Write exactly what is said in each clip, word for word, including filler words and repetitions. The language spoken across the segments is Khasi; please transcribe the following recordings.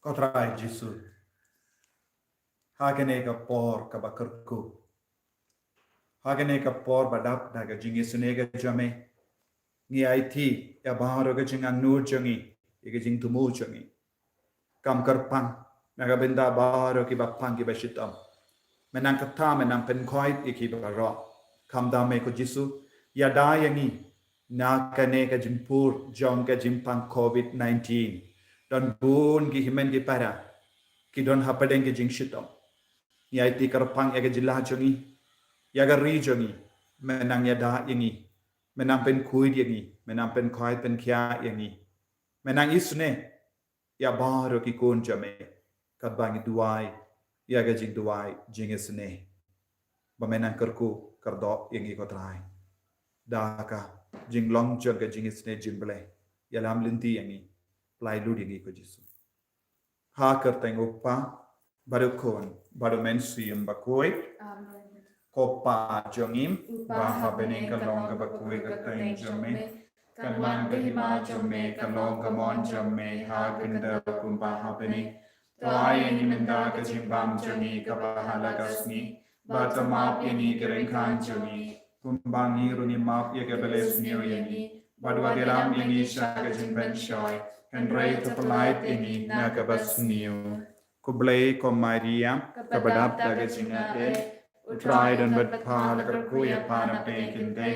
Ko Trai Jisu, ha kane ka por kaba kyrkhu, ha kane ka por ba dap da ka jingisynei ka jong me, ngi aiti ïa baroh ka jingangnud jong ngi, ïa ka jingthmu jong ngi. Kam kyrpang na ka bynta baroh kiba pang kiba shitom. Me nang kata, me nang pynkhuid ïa ki baroh. Khamtam me ko Jisu, ïada ïa ngi na kane ka jingpur jong ka jingpang covid nineteen. Don bun ki hynmen ki para ki don hapdeng ki jingshitom. Ngi aiti kyrpang ïa ka jylla jong ngi, ïa ka ri jong ngi. Me nang ïada ïa ngi, me nang pynkhuid ïa ngi, me nang pynkhuid pynkhiah ïa ngi. Me nang isynei ïa baroh ki khun jong me katba ngi duwai ïa ka jingduwai jingisynei. Ba me nang kyrkhu kyrdoh ïa ngi ko Trai. Da ka jinglong jong ka jingisynei jong U Blei, ïalam lynti ïa ngi, pynlait lut ïa ngi ko Jisu. Ha ka kyrteng U Kpa, bad U Khun, bad U Mynsiem Bakhuid. Amen. Ko Pa jong ngi uba ha bneng, ka long kaba khuid ka kyrteng jong me. Kan wan ka hima jong me, kan long ka mon jong me ha ka khyndew kumba ha bneng. To ai ïa ngi mynta ka jingbam jong ngi kaba ha la ka sngi, bad to map ïa ngi ki ryngkang jong ngi, kumba ngi ruh ngi map ïa kiba la sniew ïa ngi. Bad wat ïalam ïa ngi sha ka jingpynshoi, hynrei to pynlait ïa ngi na kaba sniew. Khublei ko Maria, kaba dap da ka jingaiei, U Trai u don bad pha. La kyrkhu ïa pha na pdeng ki kynthei,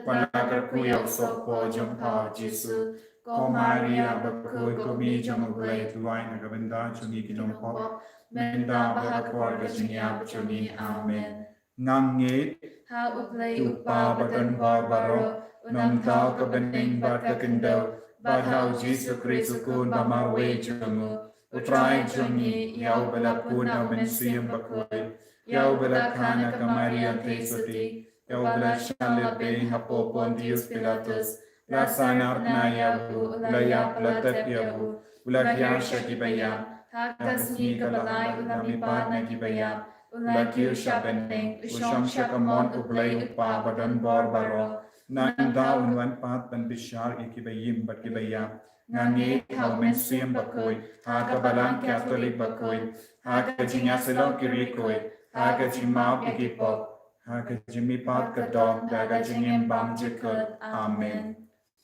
bad la kyrkhu ïa u sohpop jong pha U Jisu. Ko Maria bakhuid, ko Kmie jong U Blei, duwai na ka bynta jong ngi ki nongpop, mynta bad ha ka por ka jingïap jong ngi. Amen. Nga ngeit ha U Blei U Kpa ba don bor baroh, u nongthaw ka bneng bad ka khyndew, bad ha U Jisu Khrist U Khun ba marwei jong u. U Trai jong ngi, ïa uba la pun ha U Mynsiem Bakhuid, ïa uba la kha na ka Maria Theisotti, ïa uba la shah leh beiñ hapoh Pontius Pilatus, la sahnarphna ïa u, la ïap, la tep ïa u, u la hiar sha kiba ïap, ha ka sngi kaba lai u la mihpat na kiba ïap, u la kiew sha bneng, u shong sha ka mon U Blei U Kpa ba don bor baroh. Nangta un wan pat ban bishar ïa kiba im bad kiba ïap. Nga ngeit ha U Mynsiem Bakhuid, ha ka Balang Katholik bakhuid, ha ka jingïasyllok ki riewkhuid, ha ka jingmap ïa ki pop, ha ka jingmihpat ka doh, da ka jingim bymjukut. Amen.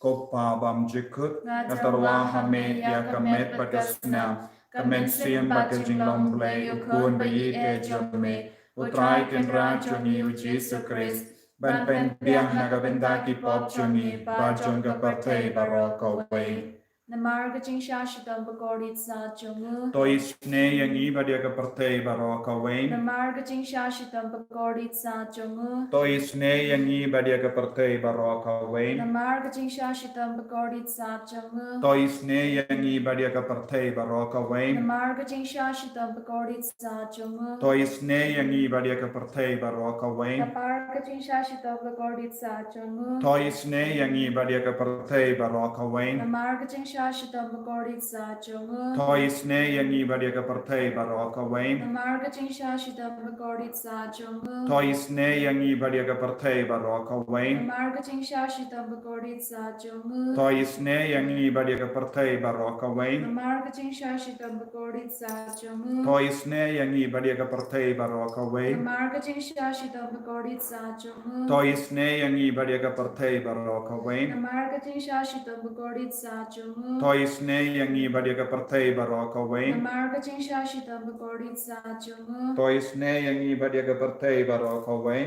Ko Pa bymjukut, nga tyrwa ha me ïa ka met bad ka snam, ka mynsiem bad ka jinglong Blei U Khun ba ïeit eh jong me, U Trai Kynrad jong ngi U Jisu Khrist, ban pynbiang na ka bynta ki pop jong ngi bad jong ka pyrthei baroh kawei. Namar ka jingshah shitom bakordit sat jong u, to isynei ïa ngi bad ïa ka pyrthei baroh kawei. Namar ka jingshah shitom bakordit sat jong u, to isynei ïa ngi bad ïa ka pyrthei baroh kawei. Namar ka jingshah shitom bakordit sat jong u, to isynei ïa ngi bad ïa ka pyrthei baroh kawei. Namar ka jingshah shitom bakordit sat jong u, to isynei ïa ngi bad ïa ka pyrthei baroh kawei. Namar ka jingshah shitom bakordit sat jong u, to isynei ïa ngi bad ïa ka pyrthei baroh kawei. Namar ka jingshah shitom bakordit sat jong u, to isynei ïa ngi bad ïa ka pyrthei baroh kawei. Namar ka jingshah shitom bakordit sat jong u, to isynei ïa ngi bad ïa ka pyrthei baroh kawei. Namar ka jingshah shitom bakordit sat jong u, to isynei ïa ngi bad ïa ka pyrthei baroh kawei. Namar ka jingshah shitom bakordit sat jong u, to isynei ïa ngi bad ïa ka pyrthei baroh kawei. Namar ka jingshah shitom bakordit sat jong u, to isynei ïa ngi bad ïa ka pyrthei baroh kawei. Namar ka jingshah shitom bakordit sat jong u, to isynei ïa ngi bad ïa ka pyrthei baroh kawei. Namar ka jingshah shitom bakordit sat jong u, to isynei ïa ngi bad ïa ka pyrthei baroh kawei.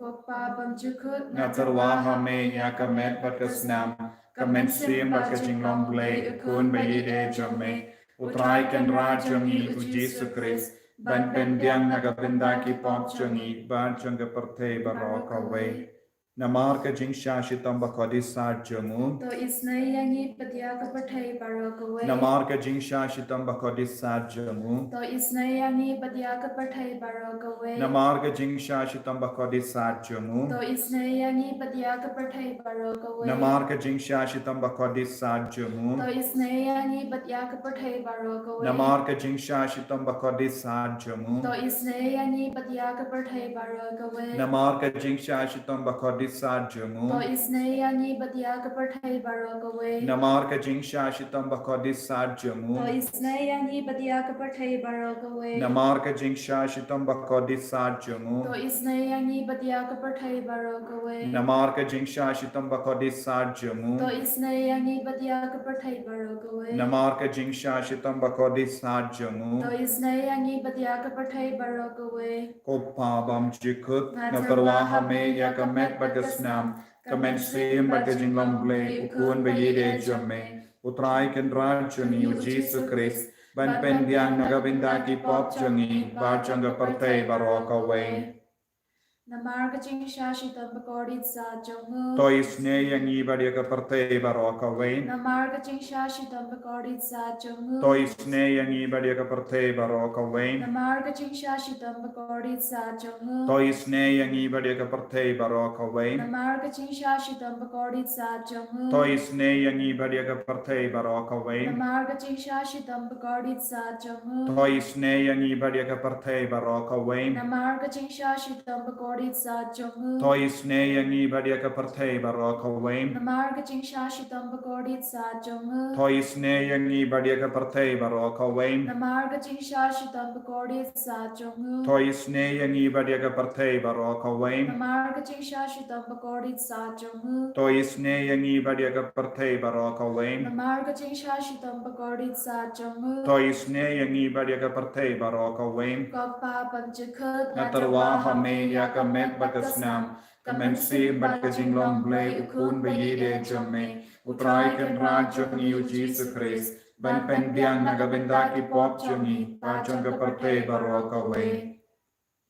Ko Pa bymjukut, nga tyrwa ha me ïa ka met bad ka snam, ka mynsiem bad ka jinglong Blei U Khun ba ïeit eh jong me, U Trai Kynrad jong ngi U Jisu Khrist, ban pynbiang na ka bynta ki pop jong ngi bad jong ka pyrthei baroh kawei. Namar ka jingshah shitom bakordit sat jong u, to isynei ïa ngi bad ïa ka pyrthei baroh kawei. Namar ka jingshah shitom bakordit sat jong u, to isynei ïa ngi bad ïa ka pyrthei baroh kawei. Namar ka jingshah shitom bakordit sat jong u, to isynei ïa ngi bad ïa ka pyrthei baroh kawei. Namar ka jingshah shitom bakordit sat jong u, to isynei ïa ngi bad ïa ka pyrthei baroh kawei. Namar ka jingshah shitom bakordit sat jong u, to isynei ïa ngi bad ïa ka pyrthei baroh kawei. Namar ka jingshah shitom bakordit kordit sat jong u. To isynei ïa ngi bad ïa ka pyrthei baroh kawei. Namar ka jingshah shitom ba kordit sat jong u. To isynei ïa ngi bad ïa ka pyrthei baroh kawei. Namar ka jingshah shitom ba kordit sat jong u. To isynei ïa ngi bad ïa ka pyrthei baroh kawei. Namar ka jingshah shitom ba kordit sat jong u. To isynei ïa ngi bad ïa ka pyrthei baroh kawei. Namar ka jingshah shitom ba kordit sat jong u. To isynei ïa ngi bad ïa ka pyrthei baroh kawei. Ko Pa bymjukut, nga tyrwa ha me ïa ka met bad ka snam, ka mynsiem bad ka jinglong Blei, U Khun ba ïeit jong me, U Trai Kynrad jong ngi U Jisu Khrist, ban pynbiang na ka bynta ki pop jong ngi bad jong ka pyrthei baroh kawei. Namar ka jingshah shitom ba kordit sat jong u. To isynei ïa ngi bad ïa ka pyrthei baroh kawei. Namar ka jingshah shitom ba kordit sat jong u. To isynei ïa ngi bad ïa ka pyrthei baroh kawei. Namar ka jingshah shitom ba kordit sat jong u. To isynei ïa ngi bad ïa ka pyrthei baroh kawei. Namar ka jingshah shitom ba kordit sat jong u. To isynei ïa ngi bad ïa ka pyrthei baroh kawei. Namar ka jingshah shitom ba kordit sat jong u. To isynei ïa ngi bad ïa ka pyrthei baroh kawei. Namar ka jingshah shitom ba kordit sat jong u. To isynei ïa ngi bad ïa ka pyrthei baroh kawei. Namar ka jingshah shitom ba kordit sat jong u. To isynei ïa ngi bad ïa ka pyrthei baroh kawei. Namar ka jingshah shitom ba kordit sat jong u. To isynei ïa ngi bad ïa ka pyrthei baroh kawei. Namar ka jingshah shitom ba kordit sat jong u. To isynei ïa ngi bad ïa ka pyrthei baroh kawei. Namar ka jingshah shitom ba kordit sat jong u. To isynei ïa ngi bad ïa ka pyrthei baroh kawei. Ko Pa bymjukut, nga tyrwa ha me ïa ka met bad ka snam, ka mynsiem bad ka jinglong Blei, U Khun ba ïeit jong me, U Trai Kynrad jong ngi U Jisu Khrist, ban pynbiang na ka bynta ki pop jong ngi bad jong ka pyrthei baroh kawei.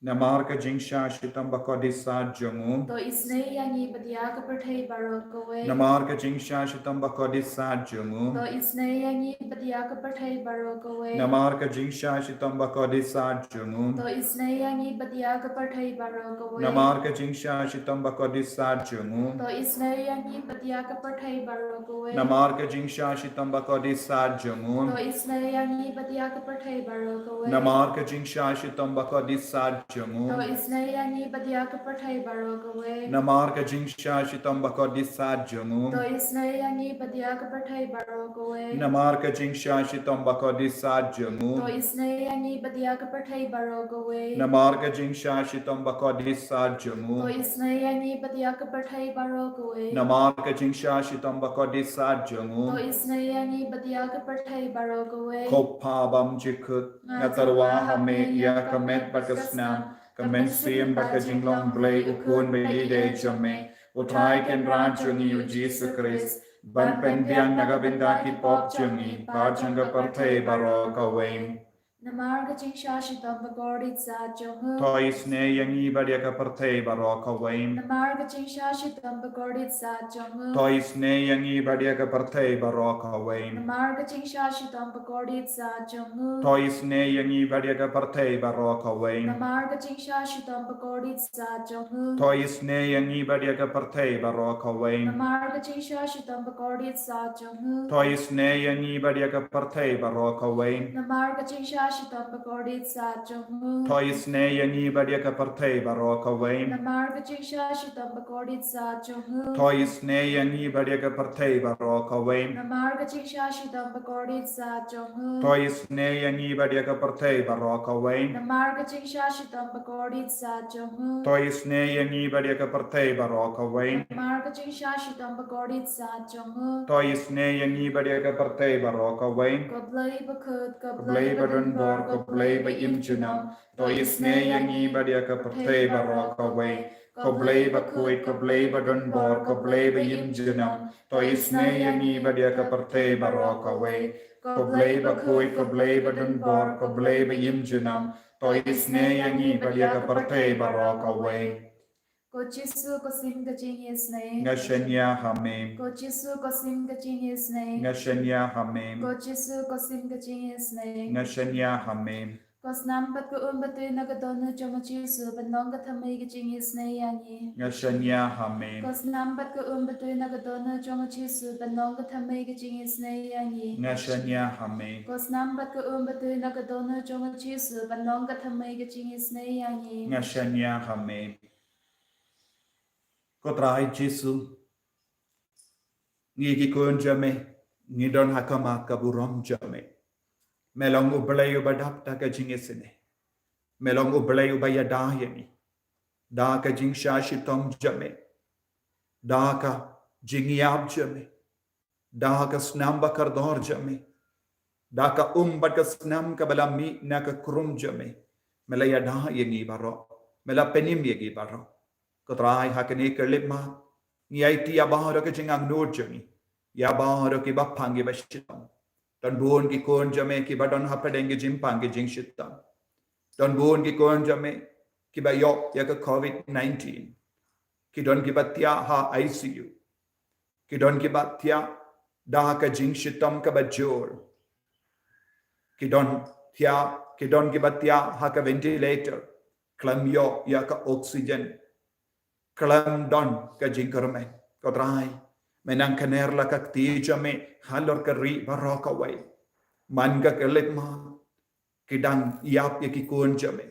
Namar ka jingshah shitom ba kordit sat jong u. To isynei ïa ngi bad ïa ka pyrthei baroh kawei. Namar ka jingshah shitom ba kordit sat jong u. To isynei ïa ngi bad ïa ka pyrthei baroh kawei. Namar ka jingshah shitom ba kordit sat jong u. To isynei ïa ngi bad ïa ka pyrthei baroh kawei. Namar ka jingshah shitom ba kordit sat jong u. To isynei ïa ngi bad ïa ka pyrthei baroh kawei. Namar ka jingshah shitom ba kordit sat jong u. To isynei ïa ngi bad ïa ka pyrthei baroh kawei. Namar ka jingshah shitom ba kordit sat jong u. To isynei ïa ngi bad ïa ka pyrthei baroh kawei. Namar ka jingshah shitom ba kordit sat jong u. To isynei ïa ngi bad ïa ka pyrthei baroh kawei. Namar ka jingshah shitom ba kordit sat jong u. To isynei ïa ngi bad ïa ka pyrthei baroh kawei. Namar ka jingshah shitom ba kordit sat jong u. To isynei ïa ngi bad ïa ka pyrthei baroh kawei. Namar ka jingshah shitom ba kordit sat jong u. To isynei ïa ngi bad ïa ka pyrthei baroh kawei. Ko Pa bymjukut, nga tyrwa ha me ïa ka met bad ka snam, ka mynsiem bad ka jinglong Blei, U Khun ba ïeit jong me, U Trai Kynrad jong ngi U Jisu Khrist, ban pynbiang na ka bynta ki pop jong ngi bad jong ka pyrthei baroh kawei. Namar ka jingshah shitom ba kordit sat jong u. To isynei ïa ngi bad ïa ka pyrthei baroh kawei. Namar ka jingshah shitom ba kordit sat jong u. To isynei ïa ngi bad ïa ka pyrthei baroh kawei. Namar ka jingshah shitom ba kordit sat jong u. To isynei ïa ngi bad ïa ka pyrthei baroh kawei. Namar ka jingshah shitom ba kordit sat jong u. To isynei ïa ngi bad ïa ka pyrthei baroh kawei. Namar ka jingshah shitom ba kordit sat jong u. To isynei ïa ngi bad ïa ka pyrthei baroh kawei. Namar ka jingshah shitom ba kordit sat jong u. To isynei ïa ngi bad ïa ka pyrthei baroh kawei. Namar ka jingshah shitom ba kordit sat jong u. To isynei ïa ngi bad ïa ka pyrthei baroh kawei. Namar ka jingshah shitom ba kordit sat jong u. To isynei ïa ngi bad ïa ka pyrthei baroh kawei. Namar ka jingshah shitom ba kordit sat jong u. To isynei ïa ngi bad ïa ka pyrthei baroh kawei. Namar ka jingshah shitom ba kordit sat jong u. To isynei ïa ngi bad ïa ka pyrthei baroh kawei. Ko Blei bakhuid, ko Blei badonbor, ko Blei ba im junom. To isynei ïa ngi bad ïa ka pyrthei baroh kawei. Ko Blei bakhuid, ko Blei badonbor, ko Blei ba im junom. To isynei ïa ngi bad ïa ka pyrthei baroh kawei. Ko Blei bakhuid, ko Blei badonbor, ko Blei ba im junom. To isynei ïa ngi bad ïa ka pyrthei baroh kawei. Ko Jisu, ko sim ka jingisynei. Nga shaniah ha me. Ko Jisu, ko sim ka jingisynei. Nga shaniah ha me. Ko Jisu, ko sim ka jingisynei. Nga shaniah ha me. Ko snam bad ka um batui na ka dohnud jong u Jisu ban long ka thymmei ka jingisynei ïa ngi. Nga shaniah ha me. Ko snam bad ka um batui na ka dohnud jong u Jisu ban long ka thymmei ka jingisynei ïa ngi. Nga shaniah ha me. Ko snam bad ka um batui na ka dohnud jong u Jisu ban long ka thymmei ka jingisynei ïa ngi. Nga shaniah ha me. Ko Trai Jisu, ngi ki khun jong me, ngi don ha khmat ka burom jong me. Me long U Blei uba dap da ka jingisynei. Me long U Blei uba ïada ïa ngi da ka jingshah shitom jong me, da ka jingïap jong me, da ka snam ba kordor jong me, da ka um bad ka snam kaba la mih na ka khrum jong me. Me la ïada ïa ngi baroh, me la pynim ïa ngi baroh. Ko Trai, ha kane ka khyllipmat ngi aiti ïa baroh ka jingangnud jong ngi, ïa baroh kiba pang kiba shitom. Don bun ki khun jong me kiba don hapdeng ki jingpang ki jingshitom. Don bun ki khun jong me kiba ïoh ïa ka covid nineteen. Ki don kiba thiah ha I C U. Ki don kiba thiah da ka jingshitom kaba jur. Ki don thiah, ki don kiba thiah ha ka ventilator, khlem ïoh ïa ka oxygen, khlem don ka jingkyrmen. Ko Trai, me nang kner la ka kti jong me halor ka ri baroh kawei. Man ka khyllipmat ki dang ïap ïa ki khun jong me.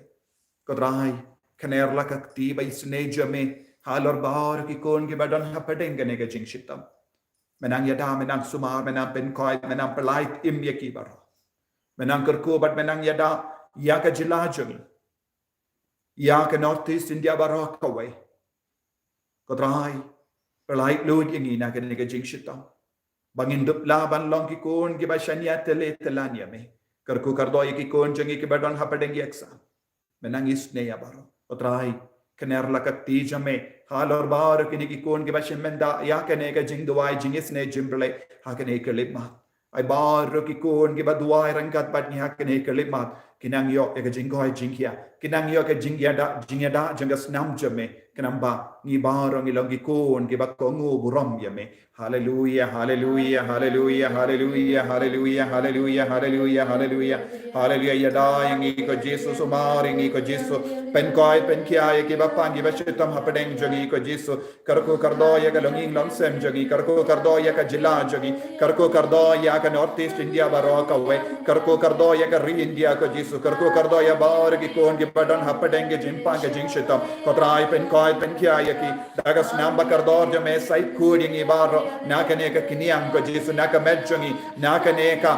Ko Trai, kner la ka kti ba isynei jong me halor baroh ki khun kiba don hapdeng kane ka jingshitom. Me nang ïada, me nang sumar, me nang pynkoit, me nang pyllait im ïa ki baroh. Me nang kyrkhu bad me nang ïada ïa ka jylla jong ngi, ïa ka North East India baroh kawei. Ko Trai, pyllait lut ïa ngi na kane ka jingshitom, ba ngin dup lah ban long ki khun kiba shaniah tele telan ïa me. Kyrkhu kyrdoh ïa ki khun jong ngi kiba don hapdeng ki exam. Me nang isynei ïa baroh. Ko Trai, kner la ka kti jong me halor baroh kine ki khun kiba shim bynta ïa kane ka jingduwai jingisynei jingpyllait ha kane ka khyllipmat. Ai baroh ki khun kiba duwai ryngkat bad ngi ha kane ka khyllipmat, ki nang ïoh ïa ka jingkoit jingkhiah, ki nang ïoh ka jingïada, jingïada jong ka snam jong me. Khnang ba ngi baroh ngi long ki khun kiba kohnguh burom ïa me. Haleluia, haleluia, haleluia, haleluia, haleluia, haleluia, haleluia, haleluia. Haleluia, ïada ïa ngi ko Jisu, sumar ïa ngi ko Jisu. Pynkoit pynkhia ïa kiba pang kiba shitom hapdeng jong ngi ko Jisu. Kyrkhu kyrdoh ïa ka longïing longsem jong ngi, kyrkhu kyrdoh ïa ka jylla jong ngi, kyrkhu kyrdoh ïa ka North East India baroh kawei, kyrkhu kyrdoh ïa ka ri India ko Jisu, kyrkhu kyrdoh ïa baroh ki khun kiba don hapdeng ki jingpang ki jingshitom. Ko Trai, pynkoit pynkhia ïa ki da ka snam ba kordor jong me. Sa khuid ïa ngi baroh na kane ka khñiang ko Jisu, na ka met jong ngi, na kane ka,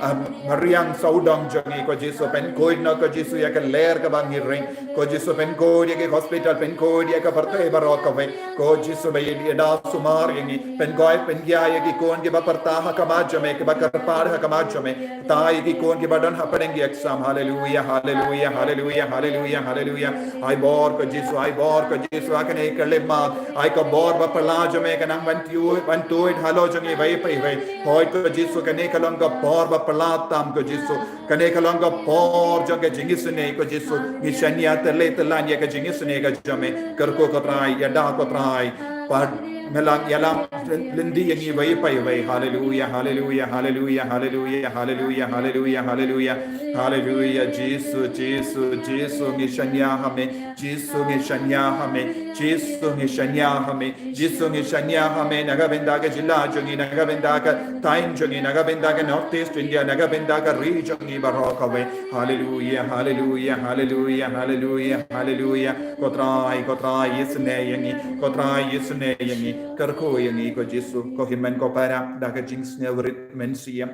um, mariang sawdong jong ngi ko Jisu. Pynkoit noh ko Jisu ïa ka lyer kaba ngi ring. Ko Jisu, pynkoit ïa ki hospital, pynkoit ïa ka pyrthei baroh kawei. Ko Jisu ba ïada sumar ïa ngi, pynkoit pynkhia ïa ki khun kiba pyrta ha khmat jong me, kiba kyrpad ha khmat jong me. Pyrta ïa ki khun kiba don hapdeng ki exam. Haleluia, haleluia, haleluia, haleluia, haleluia. Ai bor ko Jisu, ai bor ko Jisu ha kane ka khyllipmat. Ai ka bor ba phylla jong me ka nang ban tuid, ban tuid halor jong ngi iwei pa iwei. Hooid ko Jisu, kane ka long ka por ba phylla tam ko Jisu. Kane ka long ka por jong ka jingisynei ko Jisu. Ngi shaniah tele telan ïa ka jingisynei ka jong me. Kyrkhu ko Trai, ïada ko Trai. Pat me lah ïalam lynti ïa ngi iwei pa iwei. Haleluia, haleluia, haleluia, haleluia, haleluia, haleluia, haleluia. Haleluia, Jisu, Jisu, Jisu, ngi shaniah ha me. Jisu, ngi shaniah ha me. Jisu, ngi shaniah ha me. Jisu, ngi shaniah ha me na ka bynta ka jylla jong ngi, na ka bynta ka thaiñ jong ngi, na ka bynta ka North East India, na ka bynta ka ri jong ngi baroh kawei. Haleluia, haleluia, haleluia, haleluia, haleluia. Ko Trai, ko Trai, isynei ïa ngi. Ko Trai, isynei ïa ngi. Kyrkhu ïa ngi ko Jisu. Ko hynmen ko para, da ka jingsngewrit mynsiem,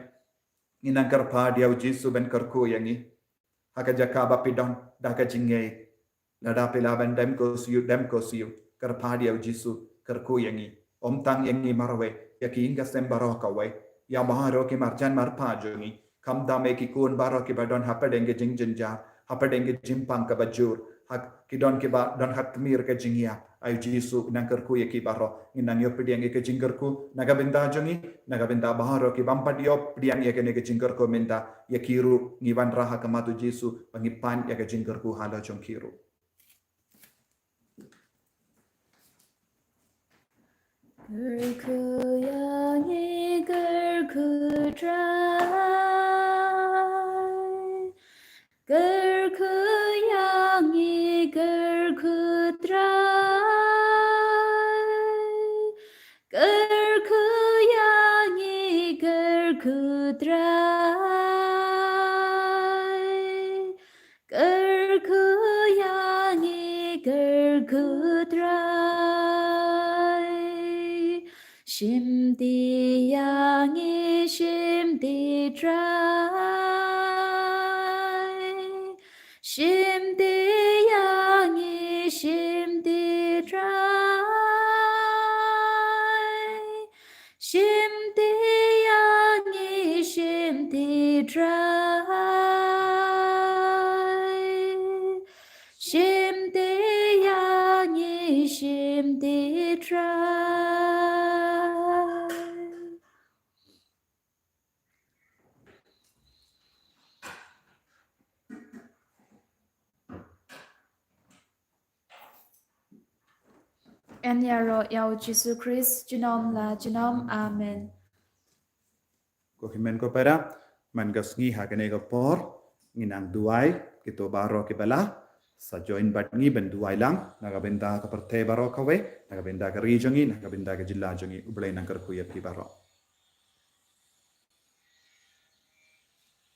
ngi nang kyrpad ïa u Jisu ban kyrkhu ïa ngi. Ha ka jaka ba phi don, da ka jingngeit, lada phi lah ban dem ko sha u, dem ko sha u. Kyrpad ïa u Jisu, kyrkhu ïa ngi. Ym tang ïa ngi marwei, ïa ki ïing ki sem baroh kawei, ïa baroh ki marjan marpa jong ngi. Khamtam ïa ki khun baroh kiba don hapdeng ki jingjynjar, hapdeng ki jingpang kaba jur, ha ki don kiba don ha tmier ka jingïap. Ai Jisu, nang kyrkhu ïa ki baroh. Ngi nang ïoh pdiang ïa ka jingkyrkhu na ka bynta jong ngi, na ka bynta baroh ki bym pat ïoh pdiang ïa kane ka jingkyrkhu mynta, ïa ki ruh ngi wanrah ha khmat u Jisu ba ngi pan ïa ka jingkyrkhu halor jong ki ruh. Kyrkhu ïa ngi, kyrkhu Trai. Kyrkhu ïa ngi, kyrkhu Trai. Kyrkhu ïa ngi, kyrkhu Trai. Kyrkhu ïa ngi, kyrkhu Trai. Shim ti ïa ngi, shim ti Trai. Shim ti ïa ngi, shim ti Trai. Shim ti ïa ngi, shim ti Trai. Shim ti ïa ngi, shim ti Trai. Yn ïaroh ïa u Jisu Khrist junom la junom. Amen. Ko hynmen ko para, man ka sngi ha kane ka por ngin nang duwai, kito baroh kiba lah sa join bad ngi ban duwai lang na ka bynta ka pyrthei baroh kawei, na ka bynta ka ri jong ngi, na ka bynta ka jylla jong ngi. U Blei un nang kyrkhu ïa phi baroh.